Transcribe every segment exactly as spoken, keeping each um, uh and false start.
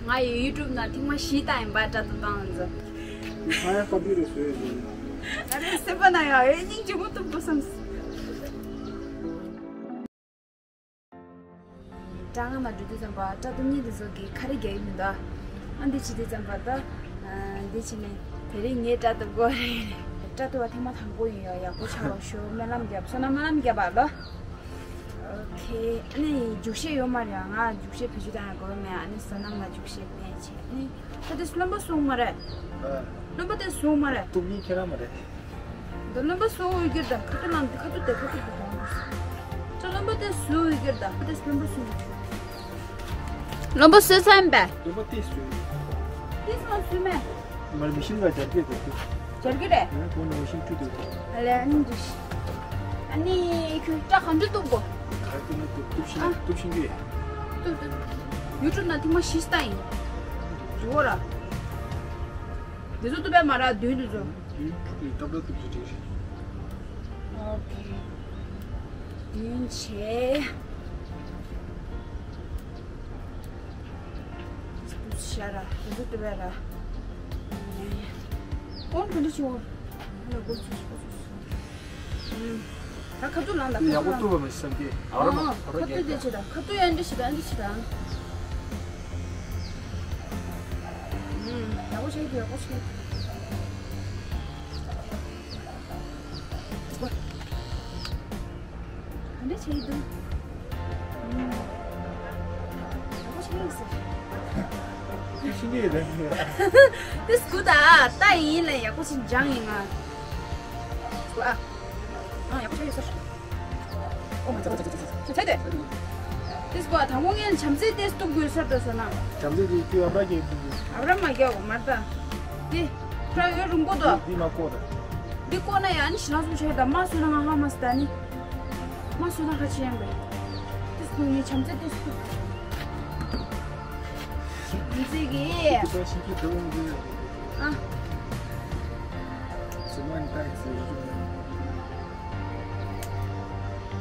ང་ཡི་ཡུ་ཊུབ་ནང་ཐེངས་མ་བཞི་ལྟ་ཡིན་པ། སྐྲ་དུ་བཏང་ཡིན་ཙང་། ང་ཡང་ཀོ་པི་རེ་བཟོས་ཡོད། ང་རེ་སེམས་པ་ན་ཡང་ཨེ་སྙིང་རྗེ་མོ་ཐུབ་དགོས་བསམ། སྐྲ་ང་ན་འགྲོ་དུས་ཙམ་པ་སྐྲ་གཏུབ་མཁན་དེ་ཚོ་གིས་ཁ་རས་རྒྱག་གི་མི་འདུག་ཨ་འདི་བྱེད་དུས་ཙམ་པ་ད། འདི་བྱེད་ནས་དེ་རིང་ངའི་སྐྲ་གཏུབ་དགོས་རེད། སྐྲ་གཏུབ་པ་ཐེངས་མ་དང་པོ་ཡིན་ཡ། ཡག་པོ་ཆགས་པ་ཤོག་སྨོན་ལམ་རྒྱབ། བསོད་ནམས་སྨོན་ལམ་རྒྱབ་པ་ལ། ཨོ་ཁེ། ཨ་ནི་རྒྱུགས་ཤེས་ཡོད་མ་རེད། ང་རྒྱུགས་ཤེས་བེད་སྤྱོད་བཏང་ཡ་དགོས་མེད། ཨ་ནི་བསོད་ནམས་ལ་རྒྱུགས་ཤེས་ཕན་ཆེ། ཨ་ནི་ད་དེ་རློན་པ་སོང་མ་རེད། རློན་པ་དེ་སོང་མ་རེད། གཏུབ་མཁན་ཁྱེད་རང་མ་རེད། ད་རློན་པ་སོང་ཡོད་རྒྱུ་རེད། ད་ཁ་ཐུག་ལངས། ཁ་ཐུག་དེ་ཁ་ཐུག་དེ་གཏོང་དགོས། ད་རློན་པ་དེ་སོང་ཡོད་རྒྱུ་རེད། ད་དེ་རློན་པ་སོང་ཡོད་རྒྱུ། རློན་པ་སོས་ཚར་ཡིན་པས། རློན་པ་དེ་སོས། དེ་སོང་སོས་མེད། མར་མི་ཤིན་ལ་སྦྱར་གྱི་འདུག་སྦྱར་གྱི་རེད། ཡང་ཁོང་ནང་མི་ཤིན་བཀྲུས་འདུག་ཨ་ལས། ཨ་ནི་འདི། ཨ་ནི་ཁྱོད་སྐྲ་གང་འདྲ་གཏུབ་དགོས། ག་རེ་གཏུབ་ན་གཏུབ། གཏུབ་ཤིང་། ཨ། གཏུབ་ཤིང་གི། གཏུབ་གཏུབ། ཡུ་ཊུབ་ནང་ཐེངས་མ་བཞི་ལྟ་ཡིན། འགྲོ་ར། འདི་ཚོ་གཏུབ་པས་མ་ར་མདུན་དེ་ཚོ། ཡུ་ཊུབ་ནས་ཏག་ཏག་གཏུབ་ཀྱི་རེད། ཨོ་ཁེ། མདུན་བྱས། ཤ་ར། དེ་ཚོ་དེ་བས་ར། ཨོན་ག་འདྲ་བྱུང་། ཨ་ལ་སྒོ་ཚུགས་སྒོ་ཚུགས། ཨུམ། ད་ཁ་ཐུག་ལངས་དང་། ཁ་ཡག་པོ་ཐུག་ལངས་བཏུབ་པ་མི་བསམ་གི། ཨ་ར་མ། ཨ་ཁ་ཐུག་དེ་བྱེད་དང་། ཁ་ཐུག་ཡང་འདྲ་བྱེད་དང་། འདྲ་བྱེད་དང་། ཨུམ། ཡག་པོ་བྱེད་ཀྱི། ཡག་པོ་བྱེད་ཀྱི། ག་འདྲ་བྱས་འདུག་ཡག་པོ་བྱས་ཡོད་ཟེར། ཤེས་ཀྱི་རེད། དེ་སྐུ་ད་ལྟ་ཡིན་ལ་ཡག་པོ་ཞིག་སྦྱངས་ཡིན་ང་། སྐུ་ཨ། ཨ་ཡག་པོ་བྱས་ཡོད་ཟེར། ཨོ་མ་ཙི་ཙི་ཙི་ཙི། ཚེ་དེ། དེ་སྐུ་ཨ་དང་པོ་ངས་བྱམས་བརྩེ་དེ་གཏུབ་དགོས་ས་འགྲོ་ཟེར་ན། བྱམས་བརྩེ་དེ་ཁྱོད་ཨ་བྲ་རྒྱག་དགོས། ཨ་བྲ་མ་རྒྱག་གོ་མར་ད། དེ། ཁྲ་ཡོད་རུང་གོ་དོ། འདི་མ་གོ་ད། འདི་གོ་ན་ཡང་ནི་ཞི་ལང་སུ་ཆེ་ད་མ་སུ་ན་ང་ཧ་མ་སི་ད་ནི། མ་སུ་ན་ཁ་ཆེ་ཡང་བས། དེ་སུ་ངའི་བྱམས་བརྩེ་དེ་སུ། མི་ཚེ་གི། དེ་ཤིང་གི་དོན་འདི། ཨ། སུ་མ་ནི་ད་ཡི་ཚེ་ཡི་གི།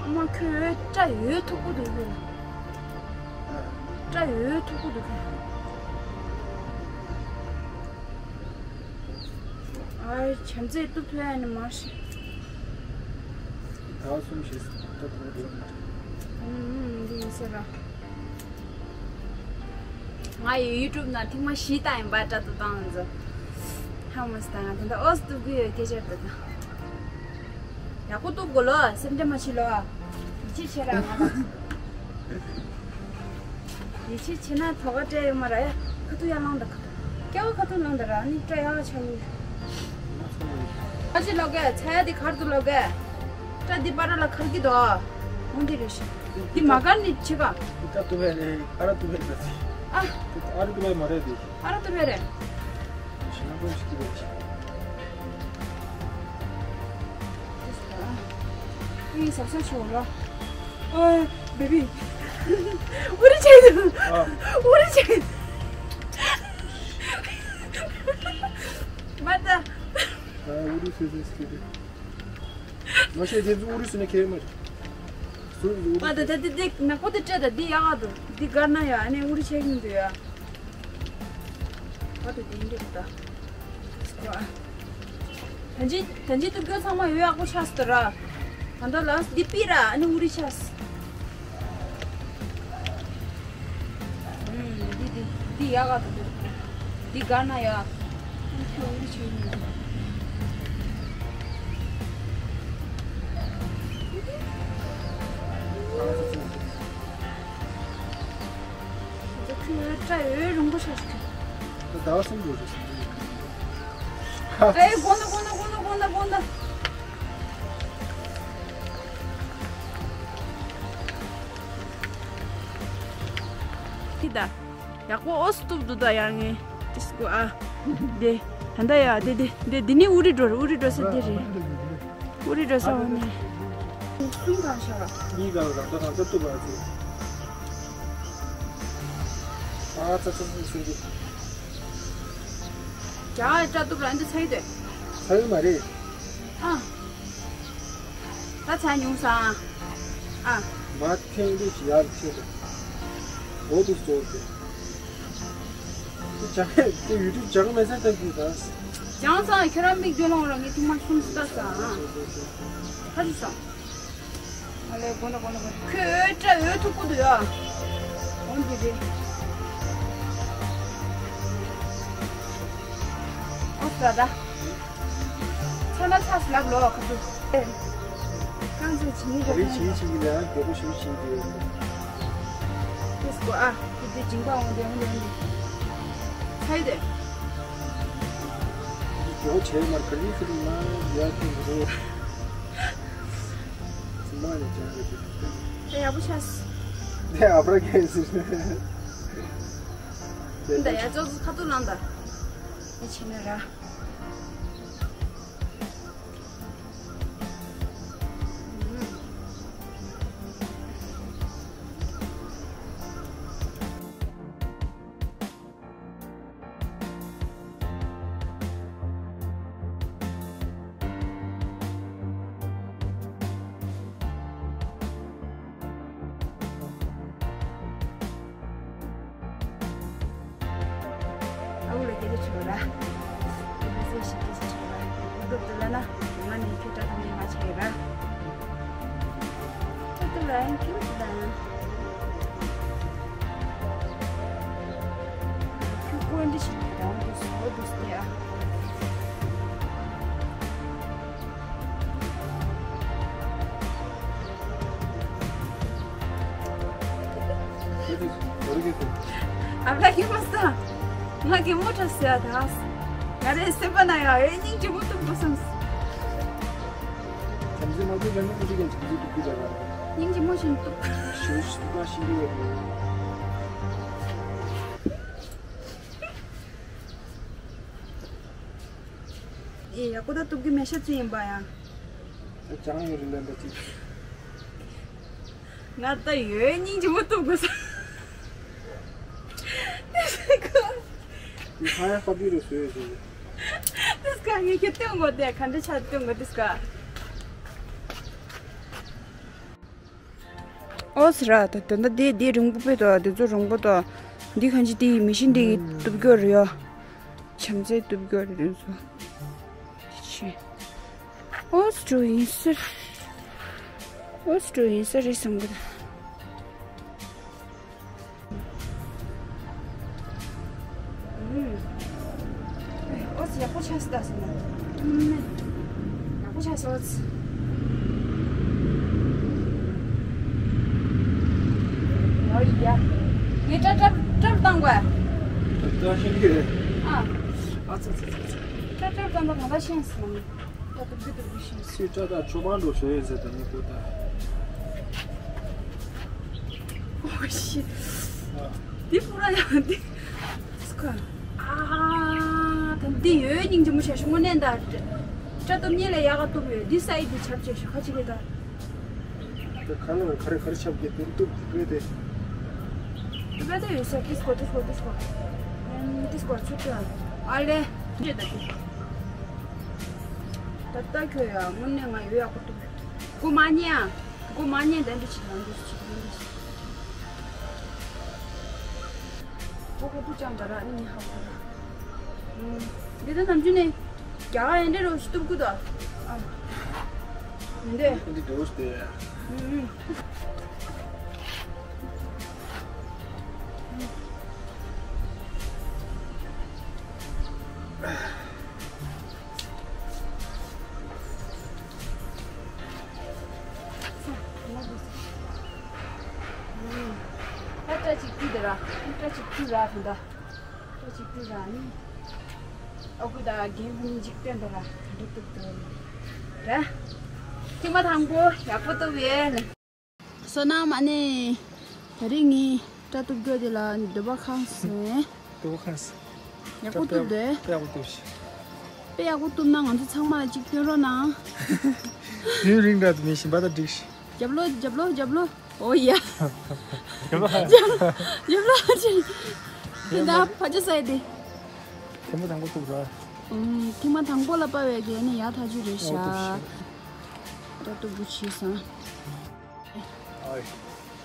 ཨ་མ་ཁྱོད་སྐྲ་ཡོད་ཐུག་པོ་འདུག་གི། སྐྲ་ཡོད་ཐུག་པོ་འདུག་གི། ཨ་བྱམས་བརྩེ་གཏུབ་ཐུབ་ཡ་ནི་མ་ཤེས། ཟླ་བ་གསུམ་ཞིག་ད་དུང་འགྲོ་མི་ཐུབ། ཨུམ་ཨུམ། འདི་ཡིན་ཟེར་ར། ང་ཡི་ཡུ་ཊུབ་ནང་ཐེངས་མ་བཞི་ལྟ་ཡིན་པ། སྐྲ་གཏུབ་སྟངས་འདི་ཚོ། ཧ་མ་སི་ད་ང་ད་ལྟ་ཨོ་སི་གཏུབ་གི་ཡོད་སྐད་ཆ་འདི་དང་། ཡག་པོ་གཏུབ་དགོས་ལོ། སེམས་ཁྲལ་མ་བྱེད་ལོ། ཡིད་ཆེས་བྱེད་ར་ང་ལ། ཡིད་ཆེས་བྱེད་ན་དོ་ག་སྤྲད་ཡོད་མ་ར་ཡ། ཁ་ཐུག་ཡར་ལངས་དང་ཁ་ཐུག་སྐྱ་བོ་ཁ་ཐུག་ལངས་དང་ར་ནི་སྐྲ་ཡག་ཆགས་ཡོད། ཨ་ཅེ་ལོག་གས་ཚ་ཡ་འདི་གར་དུ་ལོག་གས། སྐྲ་འདི་པ་ར་ལ་ཁར་གི་དོ། འོང་འདི་རེད་ཤི། འདི་མ་གར་ནི་ཆེ་ག་ཨ་ར་ཏུ་བས་རེད། ཨ་ར་ཏུ་བས་རེད། ཨ་ར་ཏུ་བས་མ་རེད་འདི། ཨ་ར་ཏུ་བས་རེད། ཞི་ན་པོ་ཞིག་ཏུ་བས་ཤི། ཨིན་ས་ས་ཆོ་ལ། ཨོ། བེ་བི། ཨུ་རི་ཆེ། ཨ། ཨུ་རི་ཆེ། མ་ད། ཨ། ཨུ་རི་སེ་སེ་སྐྱིད་དེ། མ་ཤེས་དེ་ཚོ་ཨུ་རི་སུ་ནས་ཁེལ་མ་རེད། སུ་ཨུ་རི། མ་ད་ད་དེ་དེ་ནག་པོ་དེ་སྤྲད་ད་འདི་ཡག་ག་འདུག་འདི་དགར་ན་ཡ་ཨ་ནི་ཨུ་རི་ཆེ་གི་འདུག་ཡ། བ་དུ་དེ་འདྲ་ད། ད་ཅི་ད་ཅི་ཐུབ་རྒྱུ་ཚང་མ་ཡོད་ཡག་པོ་ཆགས་སོང་ད་ར། ད་ལྟ་ལ་འདི་པི་ར་ཨ་ནི་ཨུ་རི་ཆགས། ཨུམ། འདི་འདི་འདི་ཡག་ག་འདུག་འདི་དགའ་ན་ཡ། ཨུ་རི་ཆགས་ཡིན། ཁྱོད་སྐྲ་ཡོད་རུང་པོ་ཆགས་སོང་། ད་ཟླ་བ་གསུམ་འགྲོ་རེད་ཟེར་གྱི་ཡོད། ཨེ་དགོངས་དག་དགོངས་དག་དགོངས་དག་དགོངས་དག་དགོངས་དག་ཁྱི་ད། ཡག་པོ་ཨོ་སི་གཏུབ་འདུག་ད་ཡ་ངས། ཏིས་ཀོ་ཨ། དེ། ད་ད་ཡ་དེ་དེ་དེ་དེ་ནི་ཨུ་རི་འགྲོ་རེད། ཨུ་རི་འགྲོ་ས་དེ་རེད། ཨུ་རི་འགྲོ་ས་འོ་ནི། གསུམ་གང་ཤར་བ། གཉིས་གང་རང་ད་གང་ཚ་གཏུབ་པ་ཚེ། ཨ་ཚ་ཚ་ཚ་ཚ་ཚ། རྒྱ་སྐྲ་གཏུབ་ར་འདི་ཚ་ཡི་དེ། ཚ་ཡི་མ་རེད། ཨ། ད་ཚ་མྱོང་ས། ཨ། མ་ཐེངས་འདི་ཞིག་ཡར་ཕྱིན་ཏེ། འོ་དུ་སོར་ཏེ། དེ་ཡུ་ཊུབ་སྦྱང་མེད་ས་ལྟ་གི་ད། སྦྱང་ཚང་ཁྱོད་རང་མིག་ལྗོན་ལོང་རང་ངས་ཐུག་མ་ཤུམ་སི་ལྟ་ས་ཨ། ཁ་ཅིག་སང་། ཨ་ལས་གོ་ན་གོ་ན་གོ་ན་ཁོས་སྐྲ་འོད་ཐུག་པོ་འདུག་ཡ། འོན་ཏེ་རེད། ཨོ་ས་ད། ཚ་ན་ཚ་སི་ལབ་ལོ་ཁ་ཐུག་རྐང་ཚོ་བྱིན་ནི་རེད། རེད་བྱིན་བྱིན་གྱི་ལ་རྒྱལ་པོ་ཞུ་བྱིན་གྱི་ཡོད། ཏིས་ཀོ་ཨ་ཁུ་དེ་སྦྱིན་པ་འོང་དེ་འོང་དེ་འོང་དེ། ཚ་ཡི་དེ། རྒྱལ་པོ་བྱས་མར་ག་ལི་ག་ལི་མ་ཡ་ཁྱི་རོ། ཚི་མ་ནས་ཅང་རེད་དེ། ད་ཡག་པོ་ཆགས། དེ་ཨ་བྲ་གས་ཟེར། འདི་ཡ་ཅོག་ཙི་ཁ་ཐུག་ལངས་ད། ཨེ་ཆེ་ནས་ར། ཨ་ཁུ་ལ་སྐད་ཆ་དྲིས་པ་ལ། ཁྱེད་ཚོས་ཞིབ་ཕྲ་ཞིག་དྲིས་པ་ལ། ཨུ་ཐུབ་ཏུ་ལ་ན་ང་ནི་ཁྱོད་སྐྲ་ཐུང་ཡིན་མ་ཆེ་ར། ཁྱོད་ཏུ་ལ་ཡང་ཁྱོད་ཏུ་ལ་ཡང་། ཁྱོད་ཀོན་འདི་ཞིག་ནས་རང་དུ་སོ་དུ་སྟེ་ཨ། ཨ་ཕ་གི་མ་ས། ང་གི་མོ་ཁྲ་སེ་ཨ་ད། ང་རེ་སེམས་པ་ན་ཡ་ཨེ་སྙིང་རྗེ་མོ་ཐུབ་དགོས་བསམ། བྱམས་བརྩེ་མ་ཐུབ་ཀྱང་མི་ཅིག་ཀྱང་བྱམས་བརྩེ་ཐུབ་ཀྱི་རེད་པ། སྙིང་རྗེ་མོ་བཞིན་ཐུབ། ཞུ་ཞུ་མ་ཤི་གི་ཡོད་རེད། ཨེ་ཡ་ཀོ་ད་ཐུབ་ཀྱི་མེ་ཤ་ཚི་ཡིན་པ་ཡ། ད་ཅང་ཡོད་རེད་ལན་པ་ཅིག་ང་ད་ཡོད་སྙིང་རྗེ་མོ་ཐུབ་དགོས་ས། ཁ་ཡ་ཁ་བི་རུ་སོས་ཟིན། ཏིས་ཀ་ངས་ཁྱེད་སྟོན་དགོས་ཏེ་ག་འདྲ་ཆ་སྟོན་དགོས་ཏིས་ཀ། ཨོ་ཟེར་ར་ད་དོན་དག་དེ་དེ་རིང་པོ་པོ་དང་དེ་ཚོ་རིང་པོ་དང་འདི་གང་ཅི་དེ་མི་ཤིན་དེ་གཏུབ་རྒྱུ་རེད་ཡ། བྱམས་བརྩེ་གཏུབ་རྒྱུ་རེད་དེ་ཚོ། ཆེ། ཨོ་སི་ཀྲུ་ཡིན་ཟེར། ཨོ་སི་ཀྲུ་ཡིན་ཟེར་རེད་བསམ་གི། ཨོ་ཙི་ཡག་པོ་ཆགས་སི་ད་སོང་ན། ཡག་པོ་ཆགས་སོང་ཨོ་ཙི། ཨོ་ཡ། ངས་ཏྲ་ཏྲ་ཏྲ་བཏང་དགོས། ཏྲ་ཤེས་ཀྱི་རེད། ཨ། ཨ་ཙི་ཙི་ཙི་ཙི། ཏྲ་ཏྲ་བཏང་དགོས་ད་ད་ཤེས་སོང་། ད་དུ་བི་དུ་བི་ཤེས། སུས་ཏྲ་ཏྲ་ཆོ་མང་འགྲོ་ཤོད་ཡོད་ཟེར་ད་ནི་པོ་ད། ཨོ་ཤི། འདི་པུ་ར་ཡང་འདི། སྐ། ཨ། ད་འདི་ཡོད་སྙིང་རྗེ་མོ་ཞེ་ཞུ་དངོས་གནས་ད། སྐྲ་གཏུབ་ཉིད་ལས་ཡག་ག་གཏུབ་ཡོད་འདི་སའི་འདི་ཆབ་ཆེ་ཞུ་ཁ་ཅིག་གི་ད། ད་ཁ་ནང་ག་རེ་ག་རེ་ཆབ་གི་འདུག་གཏུབ་གི་དེ། གཏུབ་ད་ཡོད་ས་ཏིས་ཀོ་ཏིས་ཀོ་ཏིས་ཀོ། ཨེམ་ཏིས་ཀོ་ཆུ་ཏུ། ཨ་ལེ། འདི་ད་འདི། ད་ལྟ་ཁྱོད་ཡ་དངོས་གནས་ང་ཡོད་ཡག་ག་གཏུབ། སྒོ་མ་ཉལ་ཨ། སྒོ་མ་ཉལ་དེ་འདྲ་ཞིག་ལ་འདུག་ཅིག་འདུག་སྒོ་ཁ་ཐུག་ཅང་འདྲ་ར་ནི་ཧ་གོ་ར། འདི་ད་ནམ་རྒྱུན་ནས་རྒྱ་གར་ཡན་འདྲེ་རོ་ཞིག་གཏུབ་ཀུ་དོ། ཨ། འདི་འདི་འདྲ་བོ་ཞིག་དེ། ད་སྐྲ་གཅིག་བཀྲུས་དེ་ར། སྐྲ་གཅིག་བཀྲུས་ར་དེ་འདྲ། སྐྲ་གཅིག་བཀྲུས་ར་ནི། ཨ་ཁུ་ད་རྒན་ཁོ་གཉིས་འཇིག་རྟེན་དེ་ར་འགྲོ་ཐུབ་དོ། ར། ཐེངས་མ་དང་པོ་ཡག་པོ་ཐུབ་ཡས། བསོད་ནམས་ཨ་ནེ། དེ་རིང་ངས་སྐྲ་གཏུབ་རྒྱུ་དེ་ལ་འདོད་པ་ཁེངས་སོང་། འདོད་པ་ཁེངས་སོང་། ཡག་པོ་གཏུབ་དེ། དཔེ་ཡག་པོ་གཏུབ་ཤིག་དཔེ་ཡག་པོ་གཏུབ་ན་ང་ཚོ་ཚང་མ་ལ་གཅིག་སྟོན་རོགས་གནང་། དུས་རིང་འདྲ་དུ་མི་ཤིན་པ་ད་འགྲིག་ཤིག་རྒྱབ་ལོགས་རྒྱབ་ལོགས་རྒྱབ་ལོགས། ཨོ་ཡ། རྒྱབ་ལོགས་ཅི། དེ་འདྲ་ཕ་ཆ་ས་ཡི་དེ། ཐེངས་མ་དང་པོ་གཏུབ་ར། ཨུམ། ཐེངས་མ་དང་པོ་ལ་དཔའ་བའི་དེ་ནི་ཡག་ཐག་ཆོད་རེད་ཤག་ཨོ་གཏུབ་ཤིག་སྐྲ་གཏུབ་དགོས་བྱས་སོང་། ཨོའི།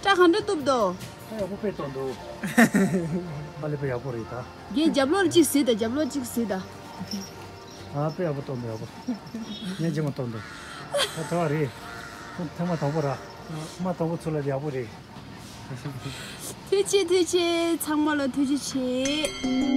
སྐྲ་གང་འདྲ་གཏུབ་དོ། ཨ་ཡག་པོ་དཔེ་བཏང་འདུག་ཨ་ལེ་པ་ཡག་པོ་རེད་ད། རྒན་རྒྱབ་ལོགས་གཅིག་གཟིགས་དང་རྒྱབ་ལོགས་གཅིག་གཟིགས་དང་། ཨ་དཔེ་ཡག་པོ་བཏོན་འདུག་ཡག་པོ། ངས་རྗེས་མ་བཏོན་འདུག་ཨ་ཐོས་པ་རེད། ཐེངས་མ་དང་པོ་ར། མ་དང་པོ་ཚོ་ལ་ཡག་པོ་རེད། ཐུགས་རྗེ་ཆེ། ཐུགས་རྗེ་ཆེ། ཚང་མ་ལ་ཐུགས་རྗེ་ཆེ།